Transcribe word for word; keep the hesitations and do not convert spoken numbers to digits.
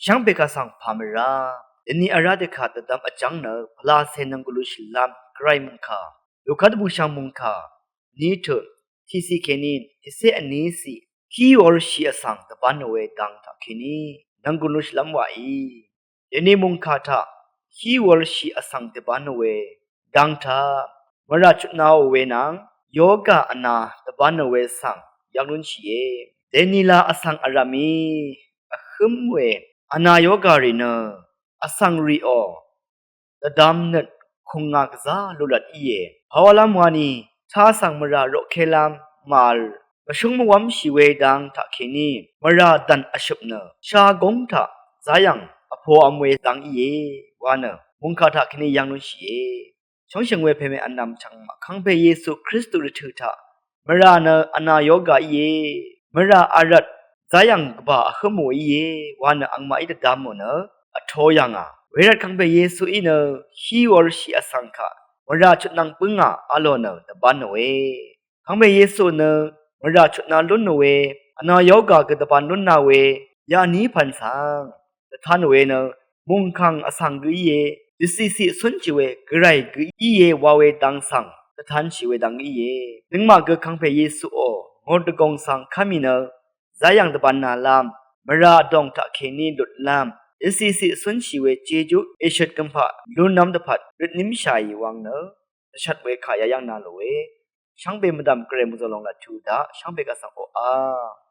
Shvngpè kaq svng pà mvrá deni vrá dvkà dvdvm vjv́ng nø pvlacè nvng gvlushì lv́m gvray mungkà, Luka dvbùshv̀ng mungkà, ní tø, tiqciq kèní tiqcé vní ciq, hí wurshì vsvng dvbán we dang taq kèní nvng gvlushì lv́m wàí. Deni mungkà taq hí wurshì vsvng dvbán we dang taq mvrà chutnaò we nvng yoga vna dvbán we svng yvk lúnshìe. Deni la vsvng vrv̀mí vhǿm we vna yoga rì nø vsvng rìò dvdvm nøt kùngà gvzá lulvt íe. Pàwálv́m wani tá svng mvrà roqkélv́m màvl mvshúng mvwv́mshì we dang taq kèní mvrà dv̀n vshøp nø shagóng taq záyv̀ng vpov̄m we dang íe wa nø mungkà taq kèní yv́ng lúnshìe. Shóngshø̀ng we pèmè vnvm chv̀ngmaq Kangpè Yesu Kristu rvtø̀ taq mvrà nø vna yoga íe. Mvrà vrvt záyv̀ng gvbà vhǿmò íe wa nø angmaqí dvdvmò nø vto yv̀ngà. Wervt Kangpè Yesuí nø hí wurshì vsvng kaq mvrà chutnvng bǿngà vlò nø dvbánòe. Kangpè Yesu nø mvrà chutna lúnò we vna yoga gø dvbán lúnna we yaní pv̀n svng dvtan we nø mungkàng vsvng gø íe. Dvciqciq cúnshì we gvray gø íe wa we dang svng dvtanshì we dang íe. Nøngmaq gø Kangpè Yesuò ngor dvgòng svng kv́mì nø záyv̀ng dvbán nalv́m mvrà vdòng taq kèní lutlv́m dvciqciq cúnshì we jejú èshøt gømpaq lúnv́m dvpvt røtnímshàì wvng nø dvshvt we kà yayv́ng na lòe. Shvngbe mvdv̀m gvray mvzò lòng lvt tuq daq shvngbe kaq svng oqá.